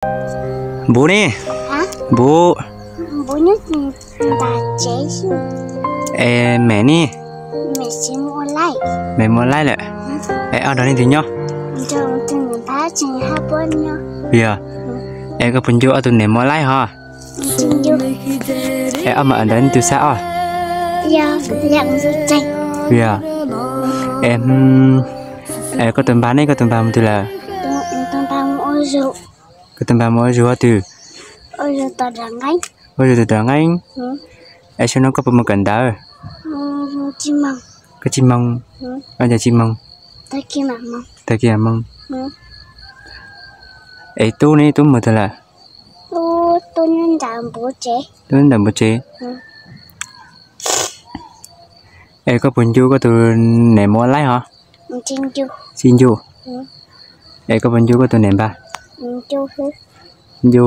Npuv ne? Npuv. Es mem ne? Mem ua laij lawm. Es ob nrog leej twg nyob? Yog. Es koj puas ncu ob tug niam mos laib hos? Es ob mas ntawd leej twg xa os? Yog. Es koj tus npawg ne, koj tus npawg mus twg lawm? Koj tus npawg mus ua zug hauv twg? Ua zug tus dam nqeeb. Es xyoo no koj puas mus kawm ntawv? Koj tsis moog. Ua cas tsis moog? Tag kis mam moog. Es tub ne, tub mus twg lawm? Tub ntawm npuv tsev. Es koj puas ncu koj tus niam mos laib hos? Tsis ncu. Es koj puas ncu koj tus niam npawg? Ncu.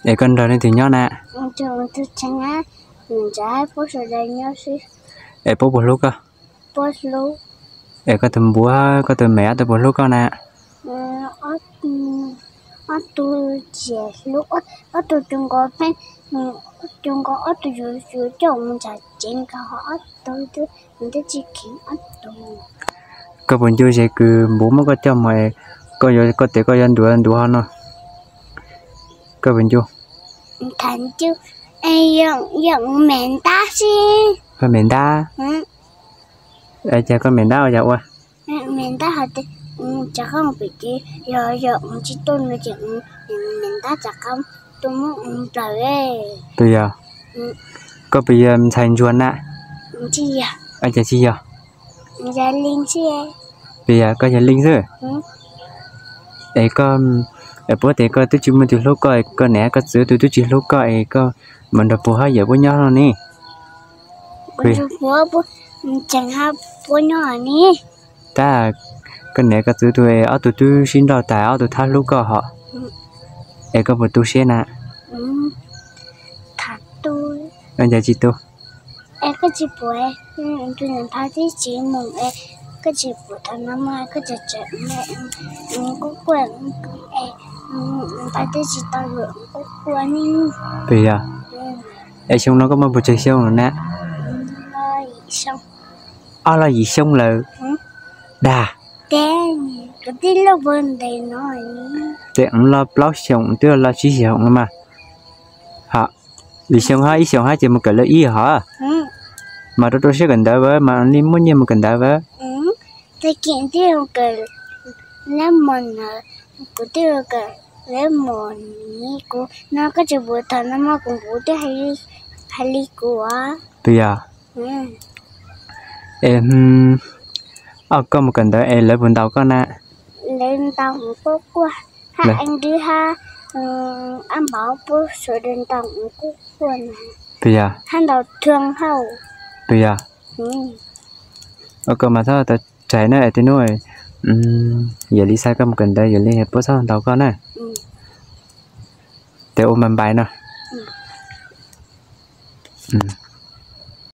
Es koj nrog leej twg nyob na? Es puab puas hlub koj? Es koj tus npuv, koj tus mem ob tug puas hlub koj na? Ob tug, ob tug zoo nkaus ob tug yuav coj mus nram tsev nkaus, ob tug twb tsis kheev ob tug. Koj puas ncu ze kws npuv muab koj coj mus, koj yuav, koj tes koj yuav ntuav ntuav hov no, koj puas ncu? Yog mem ntab xwb. Koj mem ntab? Cas koj mem ntab ua cas ua? Mem ntab hais tias, rov qab pem ces yog, yog tsis tuaj no ces mem ntab rov qab tuaj muab nplawm. Puas yog? Koj puas yog ntxhais ntsuag na? Cas tsis yog? Puas yog koj yog leej xwb? Es koj, puab tes koj twb tsis muaj tus hlub koj, koj niam koj txiv tus twb tsis hlub koj es koj mam nrog puag hab yawm puab nyob no ne? Tab koj niam koj txiv tus ob tug twb sib nrauj tas, ob tug thab hlub koj hos, es koj puas tu siab na? Cas tsis tu? Puas yog? Es xyoo no koj muaj puas tsawg xyoo lawm na? Ob los yim xyoo lawm. Dag. Tes ov los plaub xyoos twb los tsib xyoos no mas. Hos, yim xyoo hab, ib xyoos hab ces mus kawm laj ib hos. Mas rau rau siab kawm ntawv as, mas li muaj nyiaj mus kawm ntawv as. Kuv twb kawm laj mos ni, kuv no koj tsis pum thaum no mas kuv npuv twb hais li kuv. Puas yog? Es koj mus kawm ntawv es lawv puas ntaus koj na? Lawv ntaus kuv quaj quaj, hab Eeb Dwb hab Ab Npauv puab sawv daws ntaus kuv quaj quaj na. Puas yog? Hab ntaus thuam hauj. Puas yog? Koj mas txhob tau tsais na, es tej nub yawm Lis xa koj mus kawm ntawv, yawm Lis puab txhob ntaus koj na. Tes ua mas npais no.